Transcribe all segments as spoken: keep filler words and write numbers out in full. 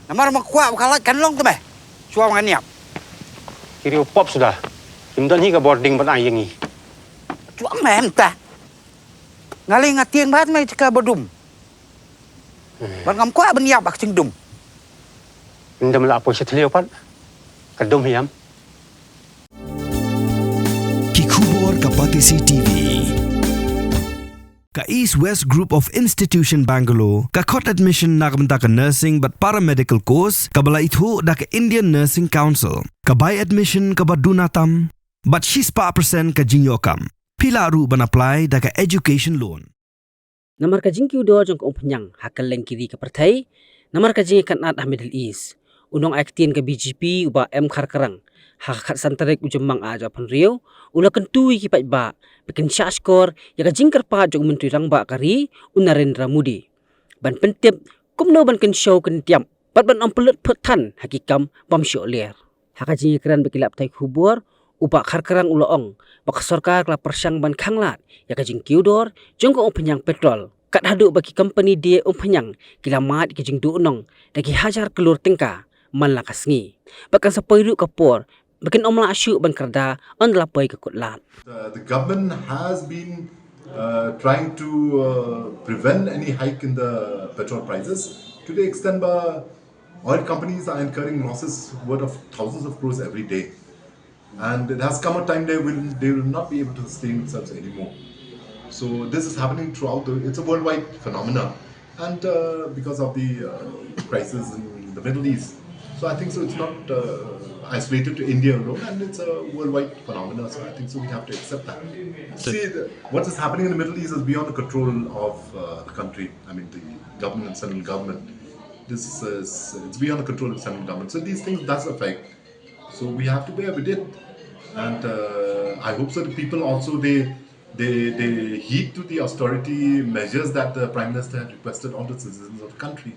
Namar ma kwah ba ka lait kan long te me. Shuwa ngan ïap. Ki riew pop suda. Kim don hi ka bording ban ai ïa ngi. Chuang me mynta. Nga lei nga tieng bad me jaka ba dum. Bad ngam kwah ban ïap bad ka jingdum. Ynda me la poi sha thliew pat. Ka dum hiam. Ki khubor ka Batesi T V. Ka East West Group of Institution Bangalore ka khot admission na ka bynta ka nursing bad paramedical course kaba la ithuh da ka Indian Nursing Council. Ka bai admission kaba duna tam bad shispah percent ka jingïoh kam. Phi lah ruh ban apply da ka education loan. Namar ka jingkiew dor jong ka umphniang ha kylleng ki ri ka pyrthei, namar ka jingïakynad ha Middle East, u nongai ktien ka B J P u Bah M Kharkrang, ha ka khatsan tarik u Jymmang ar hajar arphew hynriew, u la kyntu ïa ki paidbah ba kin shahshkor ïa ka jingkyrpad jong u Myntri Rangbah ka ri u Narendra Modi ban pyntip kumno ban kynshew kyntiap bad ban ym pynlut phut than ha ki kam bym shoh ler. Ha ka jingïakren bad ki lad pathai khubor, u Bah Kharkrang u la ong ba ka sorkar ka la pyrshang ban khanglad ïa ka jingkiew dor jong ka umphniang petrol, kat haduh ba ki kompani die umphniang ki la mad ïa ka jingduhnong da ki hajar klur tyngka man la ka sngi. Bad kan sa poi ruh ka por ba kin ym lah shuh ban kyrda ynda la poi ka kut lad. Uh, the government has been uh, trying to uh, prevent any hike in the petrol prices to the extent that oil companies are incurring losses worth of thousands of crores every day. And it has come a time they will, they will not be able to sustain themselves anymore. So this is happening throughout the, it's a worldwide phenomenon. And uh, because of the uh, crisis in the Middle East. So I think so it's not uh, isolated to India alone, and it's a worldwide phenomenon. So I think so we have to accept that. See, the, what is happening in the Middle East is beyond the control of uh, the country. I mean, the government and central government. This is, it's beyond the control of the central government. So these things does affect. So we have to bear with it. And uh, I hope so the people also, they, they, they heed to the austerity measures that the Prime Minister had requested on the citizens of the country,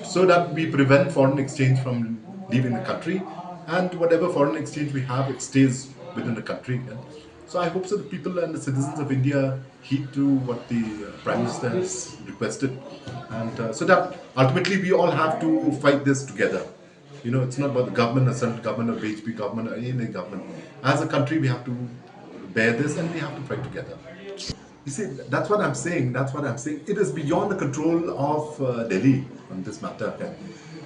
so that we prevent foreign exchange from leaving the country, and whatever foreign exchange we have, it stays within the country. Yeah? So I hope so the people and the citizens of India heed to what the uh, Prime Minister has requested, and uh, so that ultimately we all have to fight this together. You know, it's not about the government, a central government, or B J P government, or any government. As a country, we have to bear this and we have to fight together. You see, that's what I'm saying. That's what I'm saying. It is beyond the control of uh, Delhi on this matter. Okay?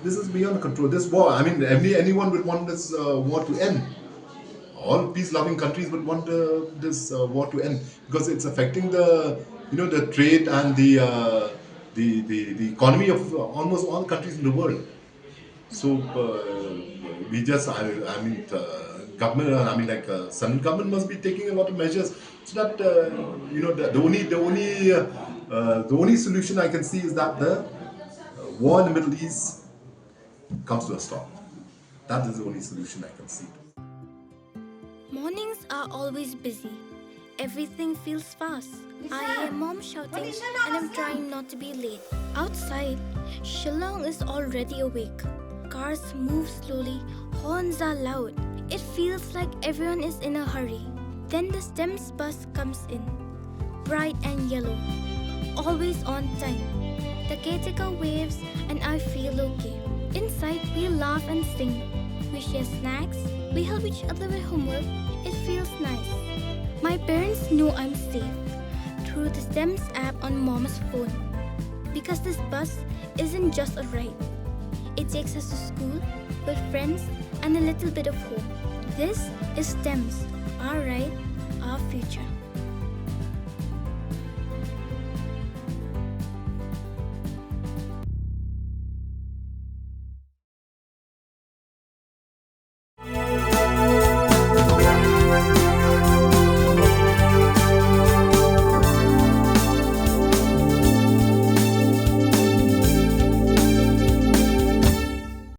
This is beyond the control. This war, I mean, any, anyone would want this uh, war to end. All peace-loving countries would want uh, this uh, war to end because it's affecting the, you know, the trade and the, uh, the, the, the economy of uh, almost all countries in the world. So uh, we just, I, I mean, uh, government, uh, I mean, like uh, central government must be taking a lot of measures so that uh, you know the, the only, the only, uh, uh, the only solution I can see is that the uh, war in the Middle East comes to a stop. That is the only solution I can see. Mornings are always busy. Everything feels fast. I hear mom shouting and I'm trying not to be late. Outside, Shillong is already awake. Cars move slowly, horns are loud. It feels like everyone is in a hurry. Then the STEMS bus comes in. Bright and yellow. Always on time. The caretaker waves and I feel okay. Inside, we laugh and sing. We share snacks. We help each other with homework. It feels nice. My parents know I'm safe through the STEMS app on mom's phone. Because this bus isn't just a ride, it takes us to school, with friends, and a little bit of home. This is STEMS, our ride, our future.